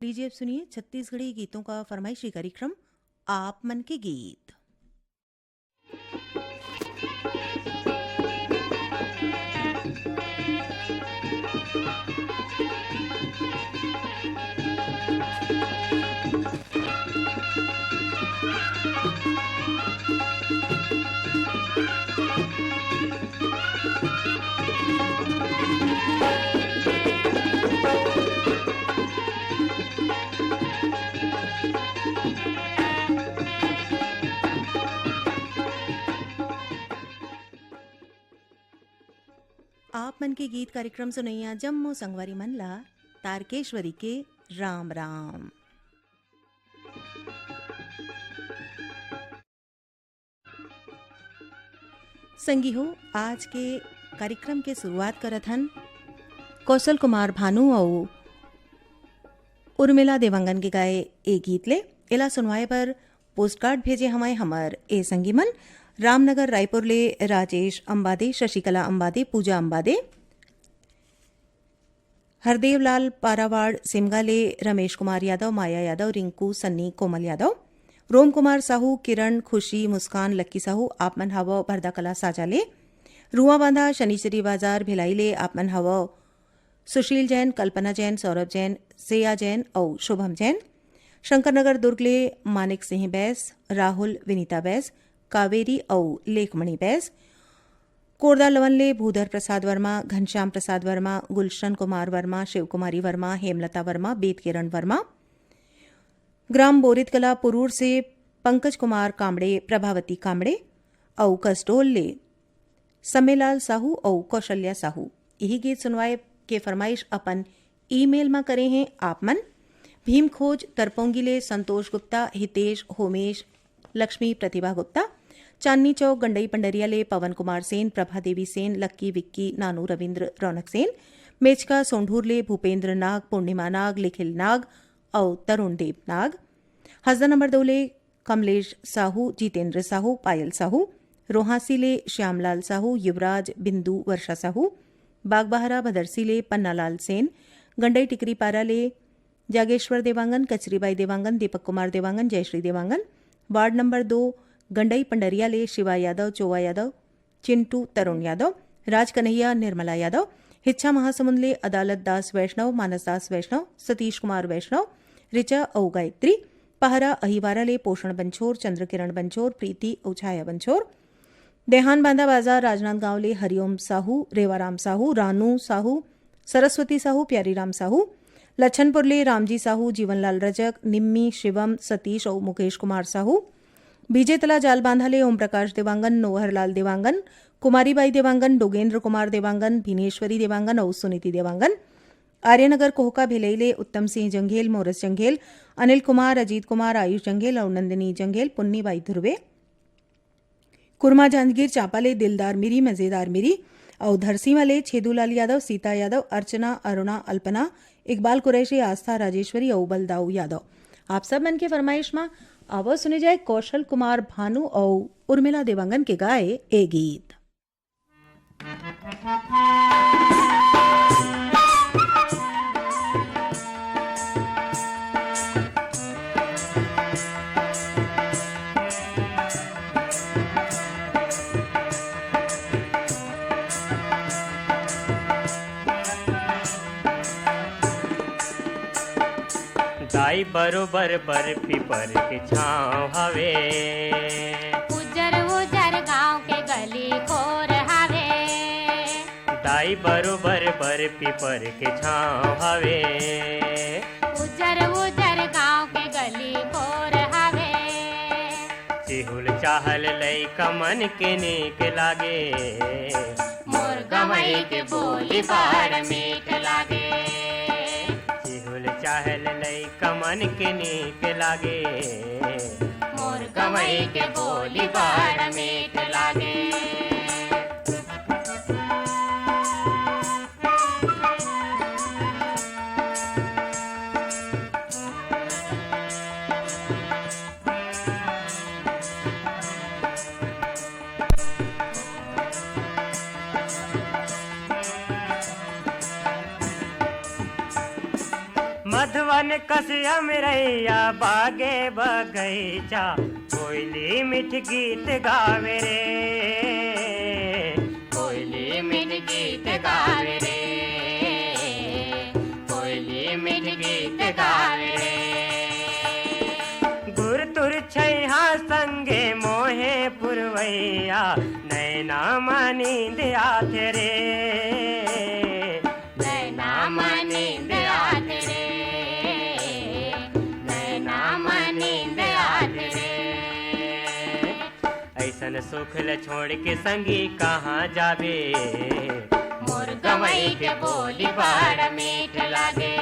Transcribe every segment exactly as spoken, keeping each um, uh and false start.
लीजिए, अब सुनिए छत्तीसगढ़ी गीतों का फरमाइशी कार्यक्रम आप मन के गीत। आप मन के गीत कार्यक्रम सुनइया जम्मो संगवारी मन ला तारकेश्वरी के राम राम। संगी हो, आज के कार्यक्रम के शुरुआत करत हन कौशल कुमार भानु अउ उर्मिला देवांगन के गाए ए गीत ले। एला सुनवाए बर पोस्टकार्ड भेजे हवय हमर ए संगी मन, रामनगर रायपुर ले राजेश अंबादे, शशिकला अंबादे, पूजा अंबादे, हरदेवलाल पारावाड़ सिमगा ले रमेश कुमार यादव, माया यादव, रिंकू, सन्नी, कोमल यादव, रोम कुमार साहू, किरण, खुशी, मुस्कान, लक्की साहू, आप मन हवव भरदा कला साजा ले, रुआ बांधा, शनिचरी बाजार, भिलाई ले आप मन हवव सुशील जैन, कल्पना जैन, सौरभ जैन, श्रेया जैन अउ शुभम जैन, शंकर नगर दुर्ग ले मानिक सिंह बैस, राहुल, विनीता बैस, कावेरी अउ लेखमणि बैस, कोरदा लवन ले भूधर प्रसाद वर्मा, घनश्याम प्रसाद वर्मा, गुलशन कुमार वर्मा, शिव कुमारी वर्मा, हेमलता वर्मा, बेद किरण वर्मा, ग्राम बोरित कला पुरूर से पंकज कुमार कामड़े, प्रभावती कामड़े अउ कसडोल ले समेलाल साहू अउ कौशल्या साहू। यही गीत सुनवाए के फरमाइश अपन ईमेल म करे हैं आप मन। भीम खोज तरपोंगी ले संतोष गुप्ता, हितेश, होमेश, लक्ष्मी प्रतिभा गुप्ता, चांदनी चौक गंडई पंडरिया ले पवन कुमार सेन, प्रभा देवी सेन, लक्की विक्की, नानू रविंद्र, रौनक सेन, मेचका सोंढूर ले भूपेंद्र नाग, पूर्णिमा नाग, निखिल नाग अउ तरुण देव नाग, हसदा नंबर दो ले कमलेश साहू, जितेंद्र साहू, पायल साहू, रोहासी ले श्यामलाल साहू, युवराज, बिंदु, वर्षा साहू, बागबाहरा भदरसी ले पन्नालाल सेन, गंडई टिकरीपारा ले जागेश्वर देवांगन, कचरीबाई देवांगन, दीपक कुमार देवांगन, जयश्री देवांगन, वार्ड नंबर दो गंडई पंडरिया ले शिवा यादव, चोवा यादव, चिंटू, तरुण यादव, राज कन्हैया, निर्मला यादव, हिच्छा महासमुंद ले अदालत दास वैष्णव, मानस दास वैष्णव, सतीश कुमार वैष्णव, ऋचा अउ गायत्री, पहरा अहिवारा ले पोषण बंछोर, चंद्रकिरण बंछोर, प्रीति अउ छाया बंछोर, देहान बांधा बाजार राजनांदगांव ले हरिओम साहू, रेवाराम साहू, रानू साहू, सरस्वती साहू, प्यारीराम साहू, लछनपुर ले रामजी साहू, जीवनलाल रजक, निम्मी, शिवम, सतीश अउ मुकेश कुमार साहू, बीजेतला जालबांधा ले ओम प्रकाश देवांगन, नोहरलाल देवांगन, कुमारीबाई देवांगन, डोगेंद्र कुमार देवांगन, भिनेश्वरी देवांगन अउ सुनीति देवांगन, आर्यनगर कोहका भिलई ले उत्तम सिंह जंघेल, मोरस जंघेल, अनिल कुमार, अजीत कुमार, आयुष जंघेल अउ नंदिनी जंघेल, पुन्नीबाई धुर्वे, कुरमा जांजगीर चांपा ले दिलदार मिरी, मजेदार मिरी अउ धरसीवा ले छेदूलाल यादव, सीता यादव, अर्चना, अरुणा, अल्पना, इकबाल कुरैशी, आस्था राजेश्वरी अउ बलदाऊ यादव। आप सब मन के फरमाइश म आवो सुने जाए कौशल कुमार भानु अउ उर्मिला देवांगन के गाए ए गीत। दाई बरोबर बर पीपर के छांव हवे। उजर उजर गांव के गली खोर हवे। दाई बरोबर बर पीपर के छांव हवे। उजर उजर गांव के गली खोर हवे। चिहुल चाहल लइका मन के नीक लागे। मोर गंवई के बोली बड़ मीठ लागे। चिहुल चाहल लइका मन के नीक लागे। मोर गंवई के बोली बड़ मीठ लागे। मधवा कन कस अमरैया बागे बगैचा, कोयली मीठ गीत गावे रे। कोयली मीठ गीत गावे रे। कोयली मीठ गीत गावे रे। गुरतुर छैहा संगे मोहे पुरवैया, नैना म नींद आथे रे। नैना म नींद आथे रे। नैना म नींद आथे रे। ऐसन सुख ल छोड़ के संगी कहाँ जाबे? मोर गवई के बोली बड़ मीठ लागे।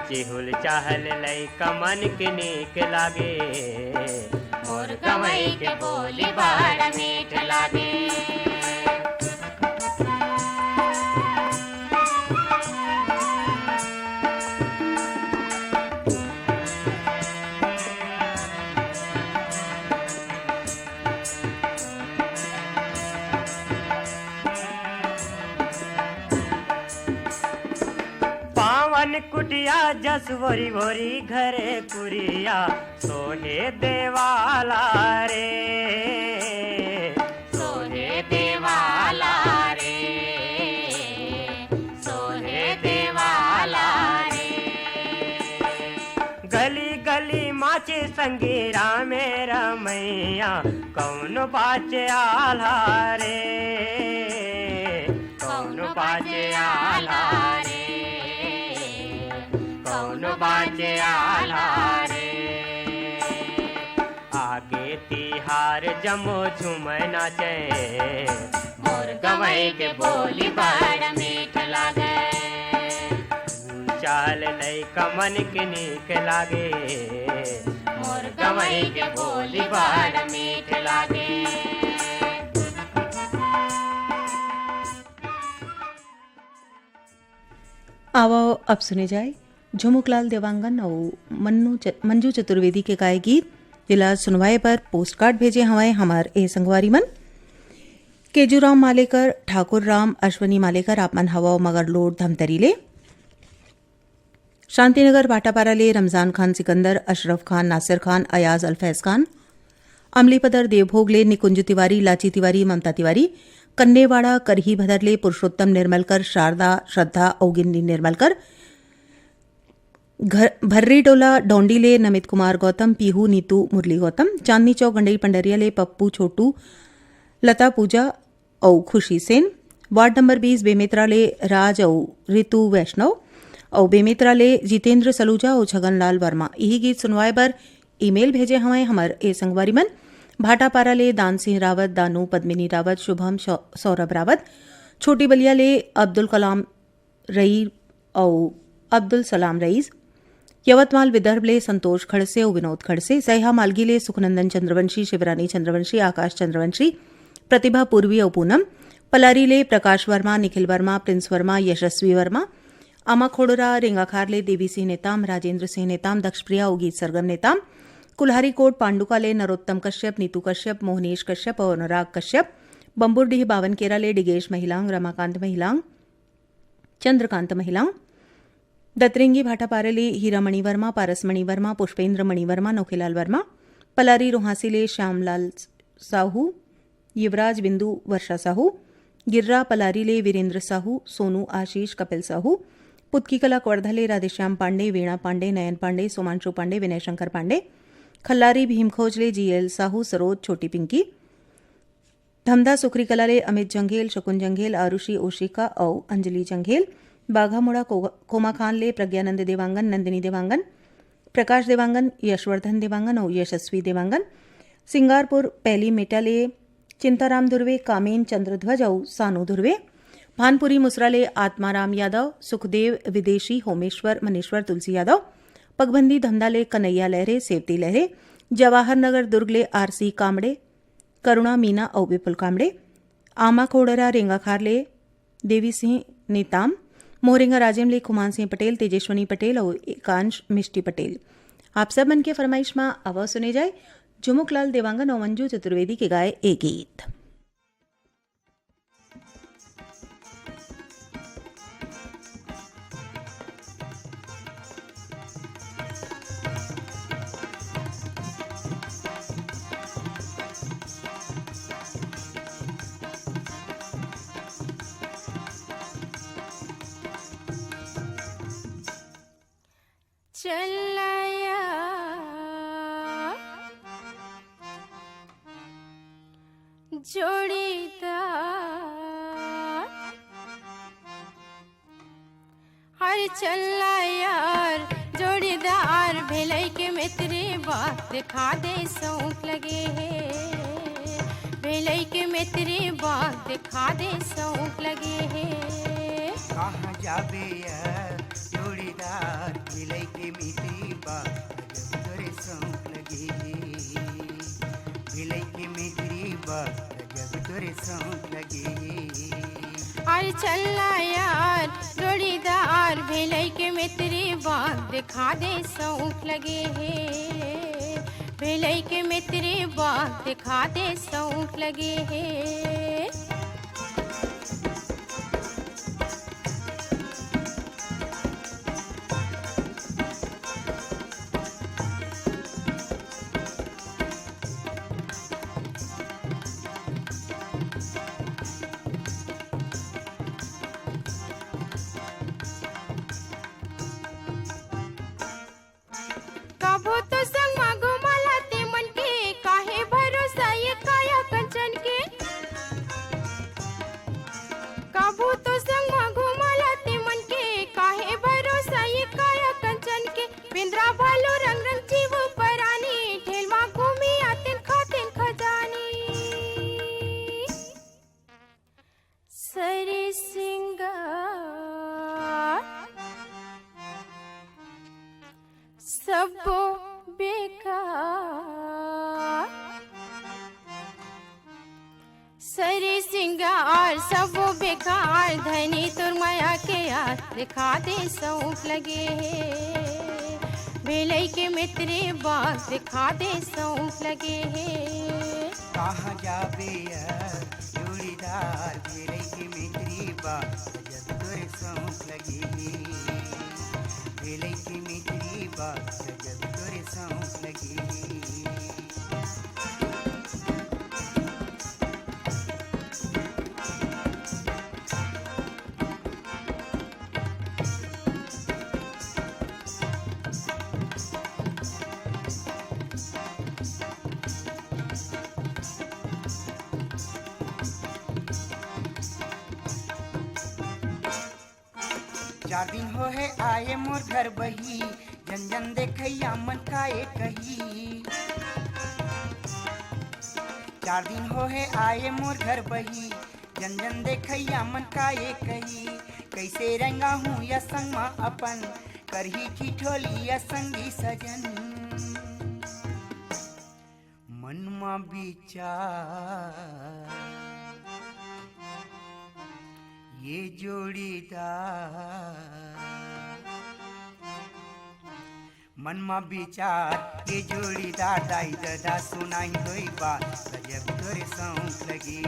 चिहुल चाहल लइका मन के नीक लागे। मोर गवई के बोली बड़ मीठ लागे। पावन कुटिया जस वोरी वोरी घरे कुरिया, सोहे देवाला रे। सोहे देवाला रे। सोहे देवाला रे। गली गली माचे संगी रामे रमैया, कौन बाचे आला रे। कौन बाचे आला रे। कौन बाचे आला रे। आगे तिहार जमो झूमे नाचे। मोर गवई के बोली बड़ मीठ लागे। चाल लइका मन के नीक लागे। मोर गवई के बोली बड़ मीठ लागे। आवव अब सुने जाए झुमुकलाल देवांगन अउ मन्नू च-, मंजू चतुर्वेदी के गाए गीत, जेला सुनवाए बर पोस्टकार्ड भेजे हवय हमर ए संगवारी मन। केजूराम मालेकर, ठाकुर राम, अश्वनी मालेकर, आप मन हवव मगरलोड धमतरी ले। शांतिनगर भाटापारा ले रमजान खान सिकंदर, अशरफ खान, नासिर खान, अयाज अल फैज खान, अमलीपदर देवभोग ले निकुंज तिवारी, लाची तिवारी, ममता तिवारी, कन्नेवाड़ा करही भदर ले पुरुषोत्तम निर्मलकर, शारदा, श्रद्धा अउ गिन्नी निर्मलकर, घर-, भर्री डोला डोंडी ले नमित कुमार गौतम, पीहू, नीतू, मुरली गौतम, चांदनी चौक गंडई पंडरिया ले पप्पू, छोटू, लता पूजा अउ खुशी सेन, वार्ड नंबर बीस बेमेतरा ले राज अउ रितु वैष्णव, अउ बेमेतरा ले जितेंद्र सलूजा अउ छगनलाल वर्मा। इही गीत सुनवाए बर ईमेल भेजे हवंय हमर ए संगवारी मन, भाटापारा ले दान सिंह रावत, दानू, पद्मिनी रावत, शुभम, सौ-, सौरभ रावत, छोटी बलिया ले अब्दुल कलाम रई अउ अब्दुल सलाम रईस, यवतमाल विदर्भ ले संतोष खड़से अउ विनोद खड़से, सैहा मालगी ले सुखनंदन चंद्रवंशी, शिवरानी चंद्रवंशी, आकाश चंद्रवंशी, प्रतिभा पूर्वी अउ पूनम, पलारी ले प्रकाश वर्मा, निखिल वर्मा, प्रिंस वर्मा, यशस्वी वर्मा, आमा खोड़रा रेंगाखार ले देवी सिंह नेताम, राजेंद्र सिंह नेताम, दक्षप्रिया अउ गीत सरगम नेताम, कुल्हारी कोट पांडुका ले नरोत्तम कश्यप, नीतू कश्यप, मोहनीश कश्यप अउ अनुराग कश्यप, बम्बुरडीह बावनकेरा ले डिगेश महिलांग, रमाकांत महिलांग, चंद्रकांत महिलांग, दतरेंगी भाटापारा ले हीरामणि वर्मा, पारसमणि वर्मा, पुष्पेंद्र मणि वर्मा, नोखेलाल वर्मा, पलारी रोहासी ले श्यामलाल साहू, युवराज बिंदु वर्षा साहू, गिर्रा पलारी ले वीरेंद्र साहू, सोनू आशीष कपिल साहू, पुतकीकला कवर्धा ले राधेश्याम पांडे, वीणा पांडे, नयन पांडे, सोमांशु पांडे, विनय शंकर पांडे, खल्लारी भीमखोज ले जीएल साहू, सरोज, छोटी पिंकी, धमधा सुखरी कला ले अमित जंघेल, शकुन जंघेल, आरुषि ओशिका अउ अंजलि जंघेल, बाघामुड़ा को-, कोमाखान ले प्रज्ञानंद देवांगन, नंदिनी देवांगन, प्रकाश देवांगन, यशवर्धन देवांगन अउ यशस्वी देवांगन, सिंगारपुर पैली मेटा ले चिंताराम धुर्वे, कामेन चंद्रध्वज अउ सानू धुर्वे, भानपुरी मुसरा ले आत्माराम यादव, सुखदेव विदेशी, होमेश्वर, मनेश्वर, तुलसी यादव, पगबंदी धमधा ले कन्हैया लहरे, सेवती लहरे, जवाहर नगर दुर्ग ले आरसी कामड़े, करुणा मीना अउ विपुल कामड़े, आमा खोड़रा रेंगाखार ले देवी सिंह नेताम, मोहरेंगा राजेम ले खुमान सिंह पटेल, तेजेश्वनी पटेल अउ एकांश मिष्टी पटेल। आप सब मन के फरमाइश म आवा सुने जाए झुमुकलाल देवांगन अउ मंजू चतुर्वेदी के गाए ए गीत। चलया जोड़ीदार, हर चलया जोड़ीदार, भेलई के मितरी बा, देखा दे सौंक लगे हे। भेलई के मितरी बा, देखा दे सौंक लगे हे। कहाँ जाबे या जोड़ीदार, भेलई के मितरी बा, गजब तोरे सौंक लगे हे। भेलई के मितरी बा, गजब तोरे सौंक लगे हे। अरे चलना यार जोड़ीदार, भेलई के मितरी बा, देखा दे सौंक लगे हे। भेलई के मितरी बा, देखा दे सौंक लगे हे। कभू तो संग म घुमाला ते मन के, काहे भरोसा ये काया कंचन के। कभू तो संग म घुमाला ते मन के, काहे भरोसा ये काया कंचन के। बेंदरा भालू रंग रंग जीव परानी, ठेल म घूमी आतेन खातेन खजानी। सरी सिंगार सबो बेकार, सरी सिंगार सबो बेकार, धनी तोर मया के यार, देखा दे सौंक लगे हे। भेलई के मितरी बा, देखा दे सौंक लगे हे। कहाँ जाबे या जोड़ीदार, भेलई के मितरी बा, गजब तोरे सौंक लगे हे। भेलई के मितरी बा, गजब तोरे सौंक लगे हे। चार दिन हो हे आए मोर घर बही, जन जन देखैया मन काए कही। चार दिन हो हे आए मोर घर बही, जन जन देखैया मन काए कही। कैसे रंगा हूँ या संग मा अपन, करही ठिठोली या संगी सजन। मन मा विचार ये जोड़ीदार, मन मा विचार ये जोड़ीदार, दाई ददा सुनाई दोई बात, गजब तोरे सौंक लगी।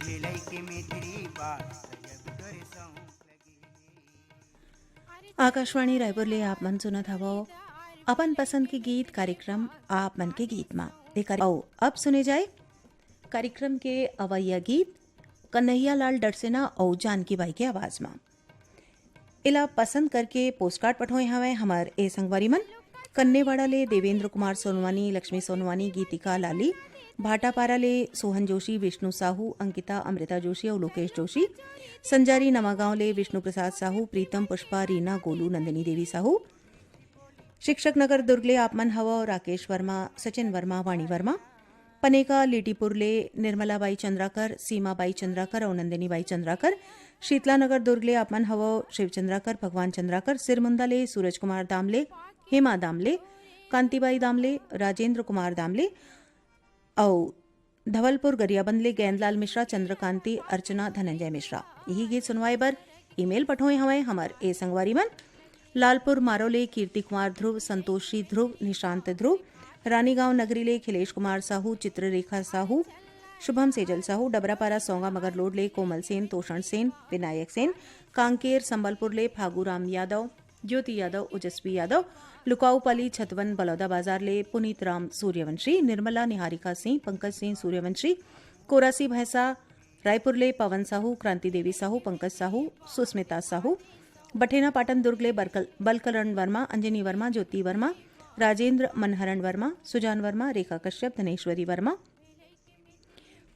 भेलई के मितरी बात, गजब तोरे सौंक लगी। आकाशवाणी रायपुर ले आप मन सुनत हवव अपन पसंद के गीत कार्यक्रम आप मन के गीत मा। एकर अउ अब सुने जाए कार्यक्रम के अवइया गीत कन्हैया लाल डरसेना अउ जानकी बाई के आवाज मा। एला पसंद करके पोस्टकार्ड पठोए हवय हमर ए संगवारी मन। कन्नेवाड़ा ले देवेंद्र कुमार सोनवानी, लक्ष्मी सोनवानी, गीतिका लाली, भाटापारा ले सोहन जोशी, विष्णु साहू, अंकिता, अमृता जोशी अउ लोकेश जोशी, संजारी नवागांव ले विष्णु प्रसाद साहू, प्रीतम, पुष्पा, रीना, गोलू, नंदिनी देवी साहू, शिक्षक नगर दुर्ग ले आप मन हवव राकेश वर्मा, सचिन वर्मा, वाणी वर्मा, पनेका लीटीपुर ले निर्मला बाई चंद्राकर, सीमा बाई चंद्राकर अउ नंदिनी बाई चंद्राकर, शीतला नगर दुर्ग ले आप मन हवव शिव चंद्राकर, भगवान चंद्राकर, सिरमुंदा ले सूरज कुमार दामले, हेमा दामले, कांतिबाई दामले, राजेंद्र कुमार दामले अउ धवलपुर गरियाबंद ले गैंदलाल मिश्रा, चंद्रकांति, अर्चना, धनंजय मिश्रा। यही गीत सुनवाए बर ईमेल पठोए हवय हमर ए संगवारी मन। लालपुर मारो ले कीर्ति कुमार ध्रुव, संतोषी ध्रुव, निशांत ध्रुव, रानीगांव नगरी ले खिलेश कुमार साहू, चित्ररेखा साहू, शुभम सेजल साहू, डबरापारा सौंगा मगरलोड ले कोमल सेन, तोषण सेन, विनायक सेन, कांकेर संबलपुर ले फागूराम यादव, ज्योति यादव, ओजस्वी यादव, लुकाऊपाली छतवन बलौदा बाजार ले पुनीत राम सूर्यवंशी, निर्मला निहारिका सिंह, पंकज सिंह सूर्यवंशी, कोरासी भैंसा, रायपुर ले पवन साहू, क्रांति देवी साहू, पंकज साहू, सुस्मिता साहू, बठेना पाटन दुर्ग ले बरकल-, बलकरण वर्मा, अंजनी वर्मा, ज्योति वर्मा, राजेंद्र मनहरण वर्मा, सुजान वर्मा, रेखा कश्यप, धनेश्वरी वर्मा,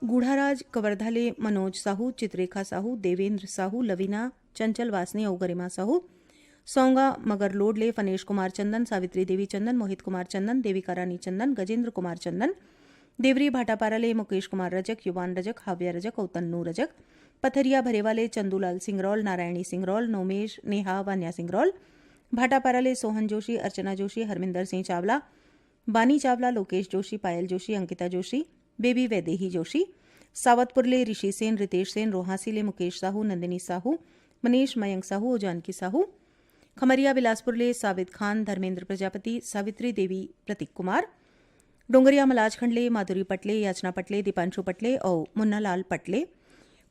गूढ़ाराज कवर्धा ले मनोज साहू, चित्रेखा साहू, देवेंद्र साहू, लवीना, चंचल वासनी अउ गरिमा साहू, सौंगा मगरलोड ले फनेश कुमार चंदन, सावित्री देवी चंदन, मोहित कुमार चंदन, देविका रानी चंदन, गजेंद्र कुमार चंदन, देवरी भाटापारा ले मुकेश कुमार रजक, युवान रजक, हाव्या रजक अउ तन्नू रजक, पथरिया भरेवा ले चंदूलाल सिंगरौल, नारायणी सिंगरौल, नोमेश, नेहा, वान्या सिंगरौल, भाटापारा ले सोहन जोशी, अर्चना जोशी, हरमिंदर सिंह चावला, बानी चावला, लोकेश जोशी, पायल जोशी, अंकिता जोशी, बेबी वैदेही जोशी, सावतपुर ले ऋषि सेन, रितेश सेन, रोहासी ले मुकेश साहू, नंदिनी साहू, मनीष मयंक साहू अउ जानकी साहू, खमरिया बिलासपुर ले साविद खान, धर्मेंद्र प्रजापति, सावित्री देवी, प्रतीक कुमार, डोंगरिया मलाजखंड ले माधुरी पटले, याचना पटले, दीपांशु पटले अउ मुन्नालाल पटले,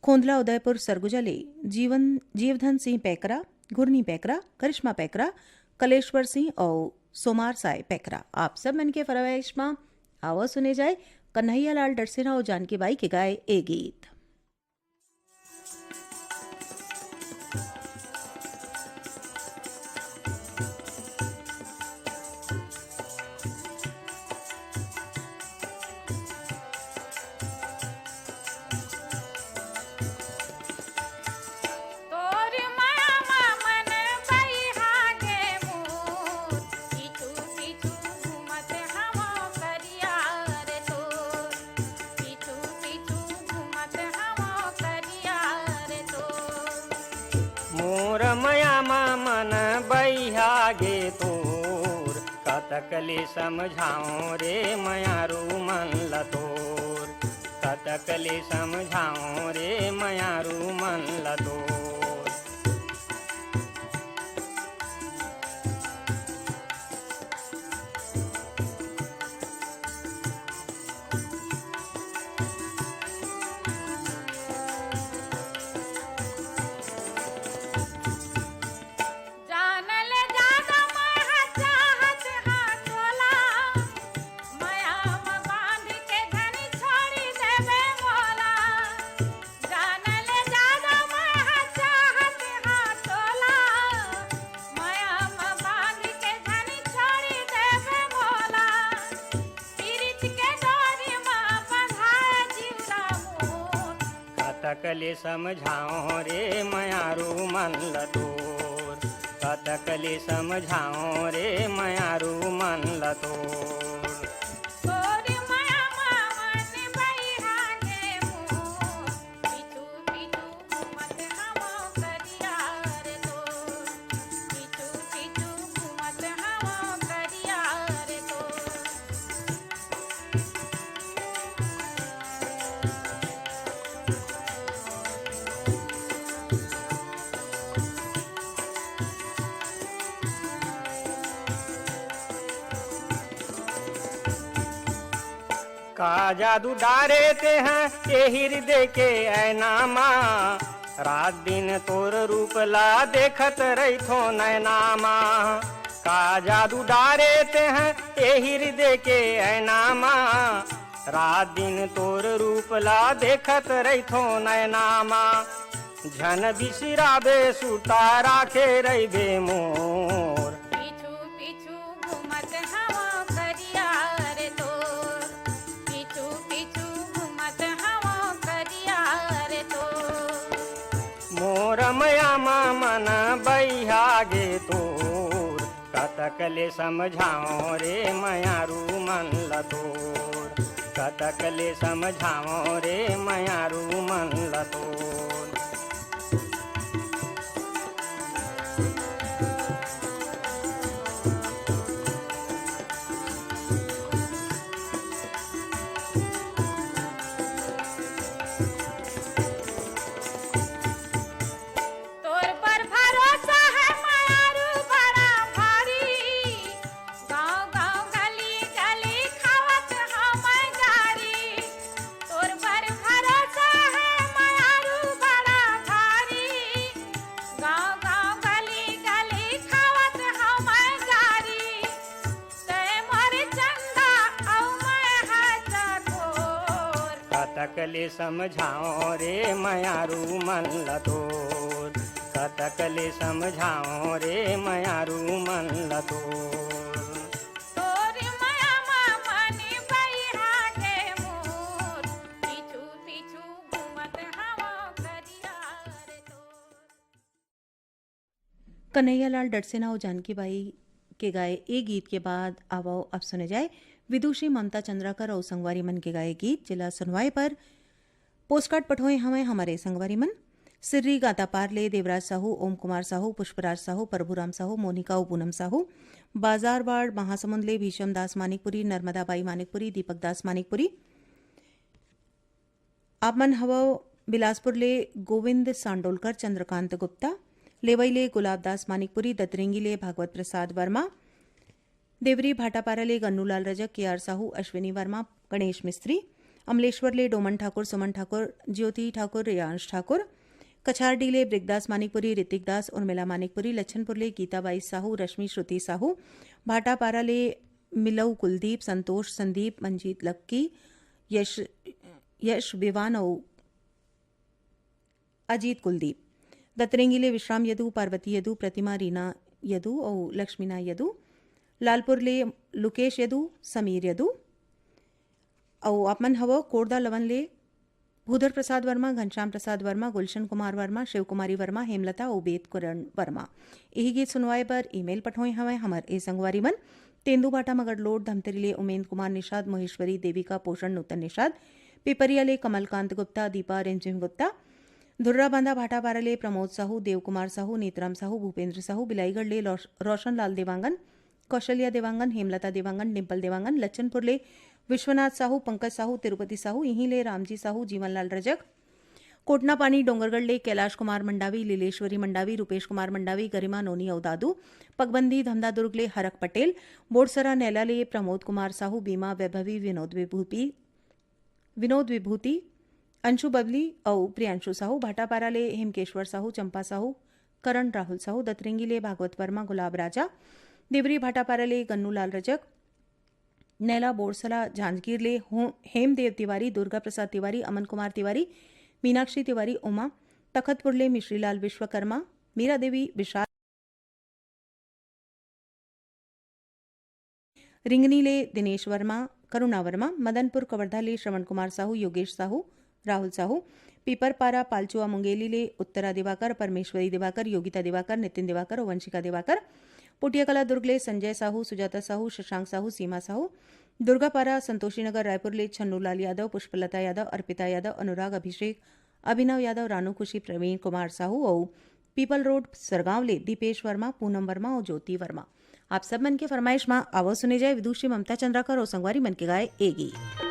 खोंदला उदयपुर सरगुजा ले जीवन, जीवधन सिंह पैकरा, घुरनी पैकरा, करिश्मा पैकरा, कलेश्वर सिंह अउ सोमार साय पैकरा। आप सब मन के फरमाइश म आवा सुने जाए कन्हैया लाल डरसेना अउ जानकी बाई के गाए ए गीत। तोर मामा मन बइहा गे मोर, पीछू पीछू घूमत हवं करिया रे तोर। पीछू पीछू घूमत हवं करिया रे तोर। मोर मयामा मन बइहा गे तोर, कतक ले समझाओं रे मयारू मन ल तोर। कतक ले समझाओं रे मयारू मन ल तोर। जान ले जादा मैं हा चाहत हा तोला, मया म बांध के धनी छोड़ी देबे मोला। जान ले जादा मैं हा चाहत हा तोला, मया म बांध के धनी छोड़ी देबे मोला। पीरित के डोरी म बंधाए जीवरा मोर। कतक ले समझाओं रे मयारू मन ल तोर, कतक ले समझाओं रे मयारू मन ल तोर। तोर मया म मन बइहा गे मोर, पीछू पीछू घूमत हवं करिया रे तोर, पीछू पीछू घूमत हवं करिया रे तोर। का जादू डारे तेंह ए हिरदे के ऐना मा, रात दिन तोर रूप ला देखत रहिथों नैना मा। का जादू डारे तेंह ए हिरदे के ऐना मा, रात दिन तोर रूप ला देखत रहिथों नैना मा। झन बिसराबे सुरता राखे रहिबे मोर। पीछू पीछू घूमत हवं करिया रे तोर, पीछू पीछू घूमत हवं करिया रे तोर। मोर मया मा मन बइहा गे तोर, कतक ले समझाओं रे मयारू मन ल तोर, कतक ले समझाओं रे मयारू मन ल तोर। तोर पर भरोसा हे मयारू बड़ा भारी, गाँव गाँव गली गली खावत हवं गारी। तोर पर भरोसा हे मयारू बड़ा भारी, गाँव गाँव गली गली खावत हवं गारी। तैं मोर चंदा अउ मैं हा चकोर। कतक ले समझाओं रे मयारू मन ल तोर, कतक ले समझाओ रे मयारू मन ल तोर। तोर मया म मनी बइहा गे मोर, पीछू पीछू घूमत हवं करिया रे तोर। कन्हैया लाल डटसेना अउ जानकी बाई के गाए ए गीत के बाद आवव अब सुने जाए विदुषी ममता चंद्राकर अउ संगवारी मन के गाए गीत, जेला सुनवाए पर पोस्टकार्ड पठोए हवंय हमर ए संगवारी मन। सिर्री गातापार ले देवराज साहू, ओम कुमार साहू, पुष्पराज साहू, प्रभुराम साहू, मोनिका अउ पूनम साहू, बाजारवाड़ महासमुंद ले भीषम दास मानिकपुरी, नर्मदा बाई मानिकपुरी, दीपक दास मानिकपुरी। आप मन हवव बिलासपुर ले गोविंद सांडोलकर, चंद्रकांत गुप्ता, लेवई ले गुलाब दास मानिकपुरी, दतरेंगी ले भागवत प्रसाद वर्मा, देवरी भाटापारा ले गन्नूलाल रजक, के आर साहू, अश्विनी वर्मा, गणेश मिस्त्री, अमलेश्वर ले डोमन ठाकुर, सुमन ठाकुर, ज्योति ठाकुर, रेयांश ठाकुर, कछारडी ले ब्रिगदास मानिकपुरी, ऋतिक दास, उर्मिला मानिकपुरी, लच्छनपुर ले गीताबाई साहू, रश्मि श्रुति साहू, भाटापारा ले मिलऊ कुलदीप, संतोष, संदीप, मंजीत लक्की, यश, यश विवान अउ अजीत कुलदीप, दतरेंगी ले विश्राम यदु, पार्वती यदु, प्रतिमा रीना यदु अउ लक्ष्मीना यदु, लालपुर ले लुकेश यदु, समीर यदु, अउ आप मन हवव कोरदा लवन ले भूधर प्रसाद वर्मा, घनश्याम प्रसाद वर्मा, गुलशन कुमार वर्मा, शिव कुमारी वर्मा, हेमलता अउ वेद किरण वर्मा। इही गीत सुनवाए बर ईमेल पठोए हवंय हमर ए संगवारी मन। तेंदूभाटा मगरलोड धमतरी ले उमेंद कुमार निषाद, महेश्वरी देविका पोषण नूतन निषाद, पिपरिया ले कमलकांत गुप्ता, दीपा रिमझिम गुप्ता, धुर्राबांधा भाटापारा ले प्रमोद साहू, देवकुमार साहू, नेतराम साहू, भूपेंद्र साहू, बिलाईगढ़ ले लौश-, रोशन लाल देवांगन, कौशल्या देवांगन, हेमलता देवांगन, डिंपल देवांगन, लच्चनपुर ले विश्वनाथ साहू, पंकज साहू, तिरुपति साहू, इहीं ले रामजी साहू, जीवनलाल रजक, कोटनापानी डोंगरगढ़ ले कैलाश कुमार मंडावी, लीलेश्वरी मंडावी, रूपेश कुमार मंडावी, गरिमा नोनी अउ दादू, पगबंदी धमदादुर्ग ले हरक पटेल, बोरसरा नैला ले प्रमोद कुमार साहू, बीमा वैभवी, विनोद विभूति, विनोद विभूति, अंशु बबली अउ प्रियांशु साहू, भाटापारा ले हेमकेश्वर साहू, चंपा साहू, करण राहुल साहू, दतरेंगी ले भागवत वर्मा, गुलाब राजा, देवरी भाटापारा ले गन्नू लाल रजक, नैला बोरसला जांजगीर ले हो-, हेमदेव तिवारी, दुर्गा प्रसाद तिवारी, अमन कुमार तिवारी, मीनाक्षी तिवारी, उमा, तखतपुर ले मिश्रीलाल विश्वकर्मा, मीरा देवी विशाल, रिंगनी ले दिनेश वर्मा, करुणा वर्मा, मदनपुर कवर्धा ले श्रवण कुमार साहू, योगेश साहू, राहुल साहू, पीपरपारा पालचुआ मुंगेली ले उत्तरा दिवाकर, परमेश्वरी दिवाकर, योगिता दिवाकर, नितिन दिवाकर अउ वंशिका दिवाकर, पुटियाकला दुर्ग ले संजय साहू, सुजाता साहू, शशांक साहू, सीमा साहू, दुर्गापारा संतोषी नगर रायपुर ले छन्नूलाल यादव, पुष्पलता यादव, अर्पिता यादव, अनुराग अभिषेक, अभिनव यादव, रानू खुशी, प्रवीण कुमार साहू अउ पीपल रोड सरगांव ले दीपेश वर्मा, पूनम वर्मा अउ ज्योति वर्मा। आप सब मन के फरमाइश मा आवो सुने जाए विदुषी ममता चंद्राकर अउ संगवारी मन के गाए ए गीत।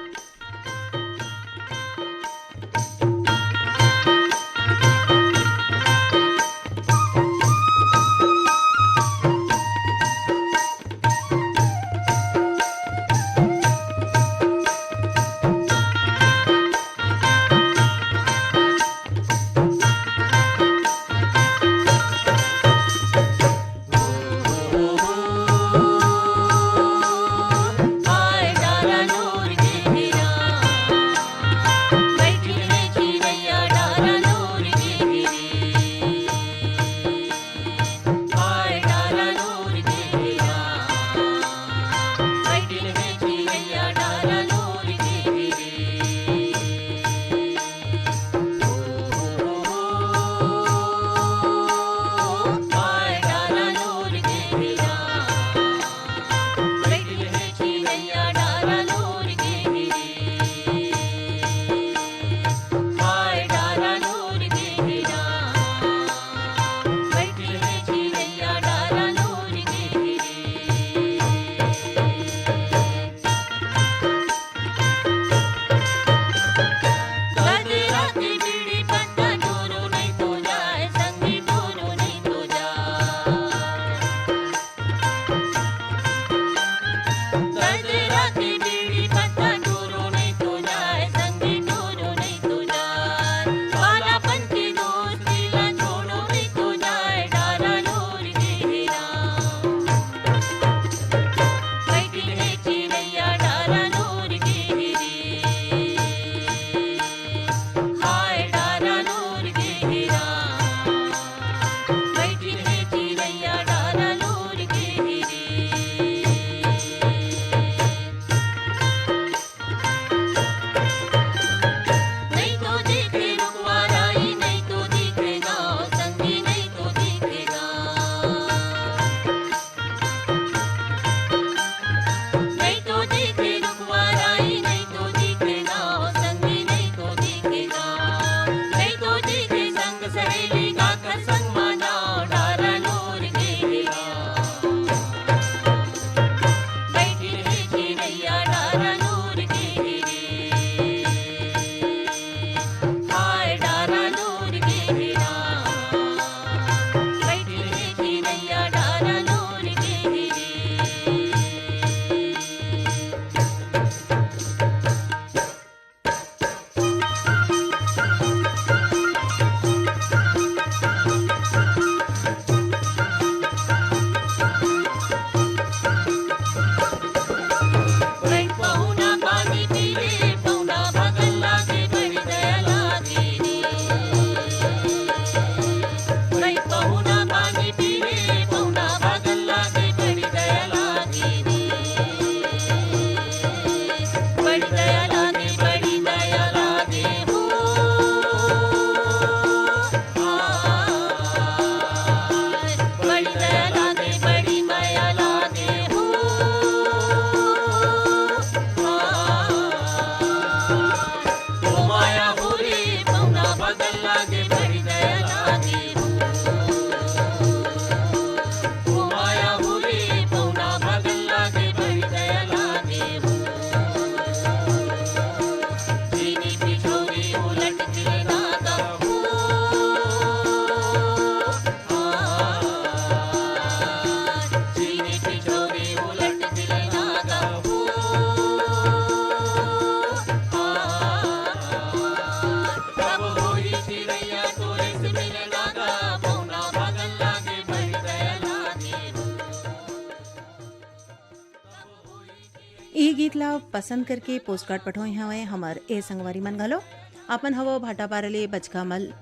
इही गीत ला पसंद करके पोस्टकार्ड पठोए हवय हमर ए संगवारी मन घलो। अपन हवो भाटापारा ले बचकामल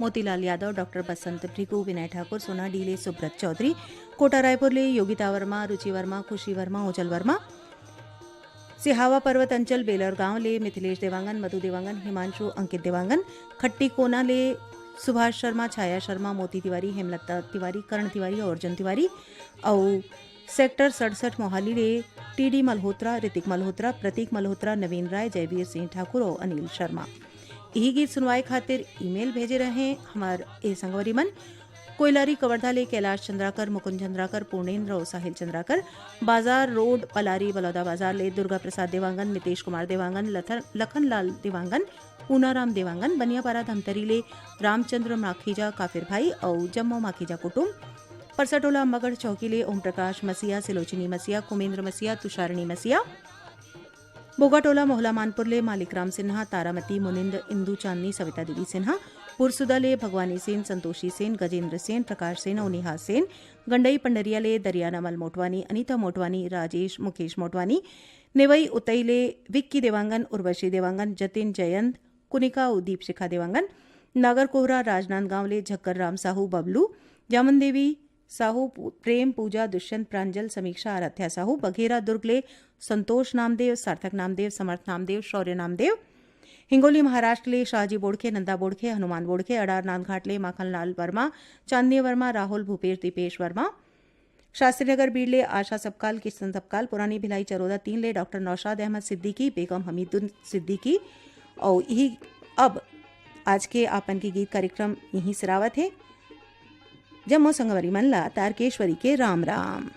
मोतीलाल यादव, डॉक्टर बसंत भृगु, विनय ठाकुर, सोना डी ले सुब्रत चौधरी, कोटा रायपुर ले योगिता वर्मा, रुचि वर्मा, खुशी वर्मा, ओजल वर्मा, सिहावा पर्वत अंचल बेलौर गांव ले मिथिलेश देवांगन, मधु देवांगन, हिमांशु, अंकित देवांगन, खट्टी कोना ले सुभाष शर्मा, छाया शर्मा, मोती तिवारी, हेमलता तिवारी, करण तिवारी, अर्जुन तिवारी अउ सेक्टर सड़सठ मोहाली ले टीडी मल्होत्रा, ऋतिक मल्होत्रा, प्रतीक मल्होत्रा, नवीन राय, जयवीर सिंह ठाकुर अउ अनिल शर्मा। इही गीत सुनवाए खातिर ईमेल भेजे रहे हमर ए संगवारी मन। कोइलारी कवर्धा ले कैलाश चंद्राकर, मुकुंद चंद्राकर, पूर्णेंद्र अउ साहिल चंद्राकर, बाजार रोड पलारी बलौदा बाजार ले दुर्गा प्रसाद देवांगन, मितेश कुमार देवांगन, लथन-, लखन लाल देवांगन, पूनाराम देवांगन, बनियापारा धमतरी ले रामचंद्र माखीजा काफिर भाई अउ जम्मो माखीजा कुटुम, परसाटोला मगढ़ चौकी ले ओम प्रकाश मसिया, सिलोचनी मसिया, कुमेंद्र मसिया, तुषारणी मसिया, बोगाटोला मोहला मानपुर ले मालिक राम सिन्हा, तारामती, मुनिंद, इंदु चांदनी, सविता देवी सिन्हा, पुरसुदा ले भगवानी सेन, संतोषी सेन, गजेंद्र सेन, प्रकाश सेन अउ नेहा सेन, गंडई पंडरिया ले दरियानमल मोटवानी, अनिता मोटवानी, राजेश, मुकेश मोटवानी, नेवई उतई ले विक्की देवांगन, उर्वशी देवांगन, जतिन जयंत, कुनिका अउ दीपशिखा देवांगन, नागरकोहरा राजनांदगांव ले झक्कर राम साहू बबलू, जामन देवी साहू, पू-, प्रेम पूजा, दुष्यंत प्रांजल, समीक्षा आराध्या साहू, बघेरा दुर्ग ले संतोष नामदेव, सार्थक नामदेव, समर्थ नामदेव, शौर्य नामदेव, हिंगोली महाराष्ट्र ले शाहजी बोड़खे, नंदा बोड़खे, हनुमान बोड़खे, अडार नांदघाट ले माखनलाल वर्मा, चांदनी वर्मा, राहुल, भूपेश, दीपेश वर्मा, शास्त्री नगर बीड़ ले आशा सबकाल, किशन सबकाल, पुरानी भिलाई चरोदा तीन ले डॉक्टर नौशाद अहमद सिद्दीकी, बेगम हमीदुन सिद्दीकी। अउ इही अब आज के आपन के गीत कार्यक्रम यहीं सिरावत हे। जम्मो संगवारी मन ला तारकेश्वरी के राम राम।